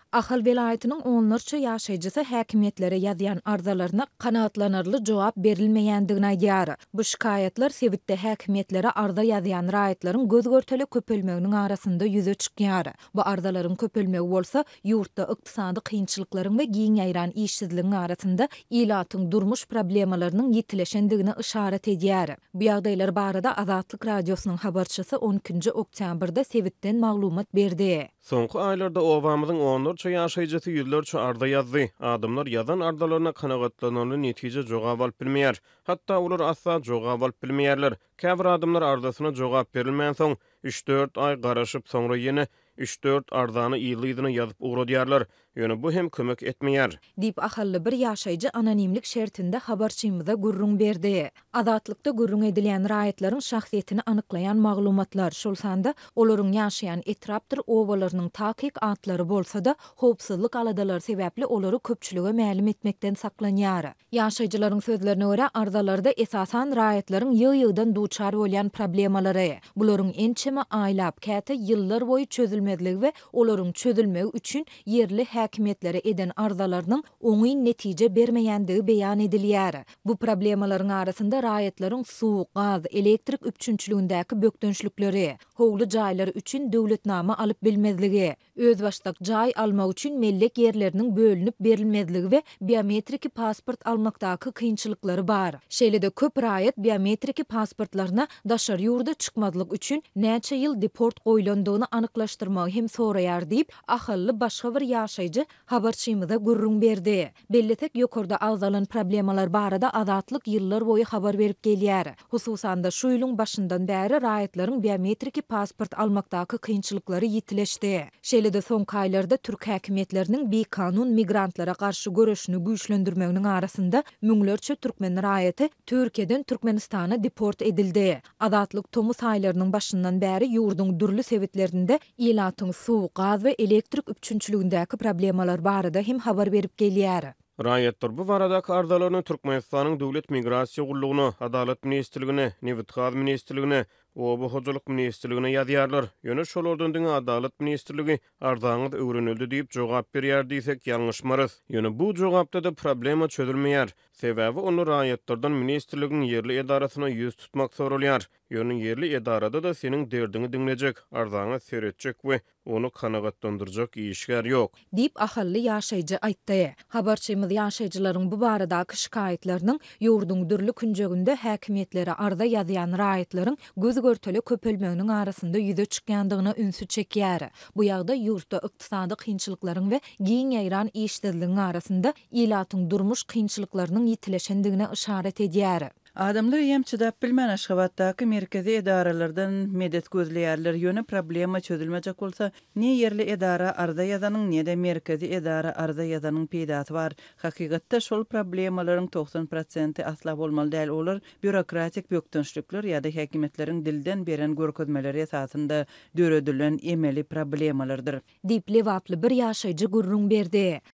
Ahal welaýatynyň onlarça ýaşaýjysy häkimiýetlere ýazýan arzalaryna kanagatlanarly jogap berilmeýändigini aýdýar. Bu şikaýatlar sebitde häkimiýetlere arza ýazýan raýatlaryň göz-görtele köpelmeginiň arasynda ýüze çykýar. Bu arzalaryň köpelmegi bolsa, ýurtda ykdysady kynçylyklaryň we giň ýaýran işsizligiň arasynda ilatyň durmuş problemalarynyň ýitileşendigine yşarat edýär. Bu ýagdaýlar barada Azatlyk Radiosynyň habarçysy on ikinji oktýabrda sebitden maglumat berdi. Soňky aýlarda obamyzyň onlarça ýaşaýjysy ýüzlerçe arza ýazdy. Adamlar ýazan arzalaryna kanagatlanarly netije jogap alyp bilmeýär. Hatda olar asla jogap alyp bilmeýärler. Käbir adamlar arzasyna jogap berilmänsoň, üç-dört aý garaşyp, soňra ýene üç-dört arzany yzly-yzyna ýazyp ugradýarlar. Ýöne bu hem kömek etmeýär. Diýip, ahally bir ýaşaýjy anonimlik şertinde habarçymyza gürrüň berdi. Azatlykda gürrüň edilýän raýatlaryň şahsyýetini anyklaýan maglumatlar, şol sanda olaryň ýaşaýan etrapdyr obalarynyň takyk atlary bolsa-da, howpsuzlyk aladalary sebäpli olary köpçülige mälim etmekden saklanýar. Ýaşaýjylaryň sözlerine görä, arzalarda esasan raýatlaryň ýygy-ýygydan duçar bolýan problemalary, bularyň ençeme aýlap, käte ýyllar boýy çözülmezligi we olaryň çözülmegi üçin ýerli häkimiýetlere eden arzalarynyň oňyn netije bermeýändigi beýan edilýär. Bu problemalaryň arasynda raýatlaryň suw, gaz, elektrik üpjünçiligindäki bökdençlikleri, howly jaýlar üçin döwletnama alyp bilmezligi, özbaşdak jaý almak üçin mellek ýerleriniň bölünip berilmezligi we biometriki pasport almakdaky kynçylyklary bar. Şeýle-de köp raýat biometriki pasportlaryna daşary ýurda çykmazlyk üçin näçe ýyl deport goýlandygyny anyklaşdyrmagy hem soraýar diýip, ahally başga bir ýaşaýjy habarçymyza gürrüň berdi. Bellesek, ýokarda agzalan problemalar barada Azatlyk ýyllar boýy habar berip gelýär. Hususan-da, şu ýylyň başyndan bäri raýatlaryň biometriki pasport almakdaky kynçylyklary ýitileşdi. Şeýle-de soňky aýlarda türk häkimiýetleriniň bikanun migrantlara garşy göreşini güýçlendirmeginiň arasynda müňlerçe türkmen raýaty Türkiýeden Türkmenistana deport edildi. Azatlyk tomus aýlarynyň başyndan bäri ýurduň dürli sebitlerinde ilatyň suw, gaz we elektrik üpjünçiligindäki problemalar barada hem habar berip gelýär. Raýatlar bu baradaky arzalaryny Türkmenistanyň Döwlet migrasiýa gullugyna, Adalat ministrligine, Nebitgaz ministrligine, Oba hojalyk ministrligine ýazýarlar. Ýöne şolardan diňe Adalat ministrligi arzaňyz öwrenildi diýip jogap berýär diýsek ýalňyşmarys. Ýöne bu jogapda-da problema çözülmeýär. Sebäbi onda raýatlardan ministrligiň ýerli edarasyna ýüz tutmak soralýar. Ýöne ýerli edarada-da seniň derdiňi diňlejek, arzaňa seretjek we ony kanagatlandyrjak işgär ýok. Diýip, ahally ýaşaýjy aýtdy. Habarçymyz ýaşaýjylaryň bu baradaky şikaýatlarynyň ýurduň dürli künjeginde häkimiýetlere arza ýazýan raýatlaryň göz-görtele köpelmeginiň arasynda ýüze çykýandygyna ünsi çekýär. Bu ýagdaý ýurtda ykdysady kynçylyklaryň we giň ýaýran işsizligiň arasynda ilatyň durmuş kynçylyklarynyň ýitileşendigine yşarat edýär. Adamlar eýýäm çydap bilmän Aşgabatdaky merkezi edaralardan medet gözleýärler, ýöne problema çözülmejek bolsa, ne ýerli edara arza ýazanyň, ne-de merkezi edara arza ýazanyň peýdasy bar. Hakykatda şol problemalaryň 90 prosenti asla bolmaly däl, olar býurokratik bökdençlikler ýa-da häkimiýetleriň dilden beren görkezmeleri esasynda döredilen emeli problemalardyr. Diýip, lebaply bir ýaşaýjy gürrüň berdi.